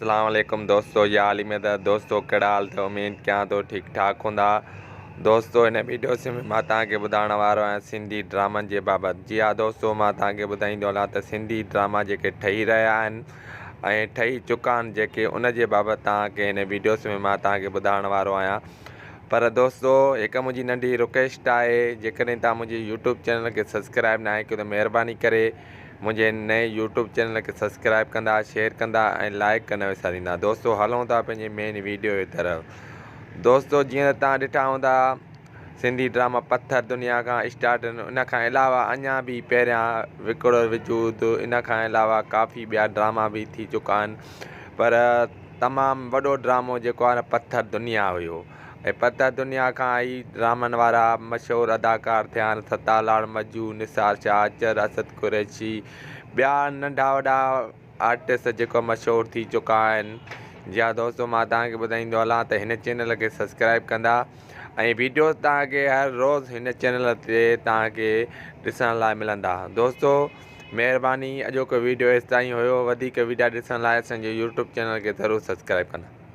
اسلام عليڪم دوستو يا علي مدد دوستو ڪهڙا حال اٿو اميد ڪيان ٿو ٺيڪ ٺاڪ هوندا دوستو هن ويڊيو ۾ مان توهان کي ٻڌائڻ وارو آهيان سنڌي ڊرامن جي بابت جي ها دوستو مان توهان کي ٻڌائيندو هلان ته سنڌي ڊراما جيڪي ٺهي رهيا آهن ۽ ٺهي چڪا آهن جيڪي ان جي بابت توهان کي هن ويڊيو ۾ مان توهان کي ٻڌائڻ وارو آهيان پر دوستو هڪ منهنجي ننڍي رڪويسٽ آهي جيڪڏهن توهان منهنجي يوٽيوب چينل کي سبسڪرائب ناهي ڪيو ته مهرباني ڪري منهنجي هن نئين يوٽيوب چينل کي سبسڪرائب ڪندا شيئر ڪندا ۽ لائيڪ ڪرڻ نه وساريندا دوستو هلون ٿا پنهنجي مين ويڊيو جي طرف دوستو جيئن ته توهان ڏٺا هوندا سنڌي ڊراما پٿر دنيا کان اسٽارٽ ان کان علاوه اڃا به پهريان وڪڙو وجود ان کان علاوه ڪافي ٻيا ڊراما به ٿي چڪا آهن پر تمام وڏو ڊرامو جيڪو آهي پٿر دنيا هيو ۽ پتر دنيا کان ئي ڊرامن وارا مشهور اداڪار ٿيا آهن ستار لاڙ، مجو، نثار شاهه، اچر، اسد قريشي ٻيا ننڍا وڏا آرٽسٽ جيڪو مشهور ٿي چڪا آهن جي ها دوستو مان توهان کي ٻڌائيندو هلان ته هن چينل کي سبسڪرائب ڪندا ۽ ويڊيوز توهان کي هر روز هن چينل تي توهان کي ڏسڻ لاء ملندا دوستو مهرباني اڄوڪو ويڊيو ايستائين هيو وڌيڪ ويڊيا ڏسڻ لاء اسان جي يوٽيوب چينل کي ضرور سبسڪرائب ڪندا.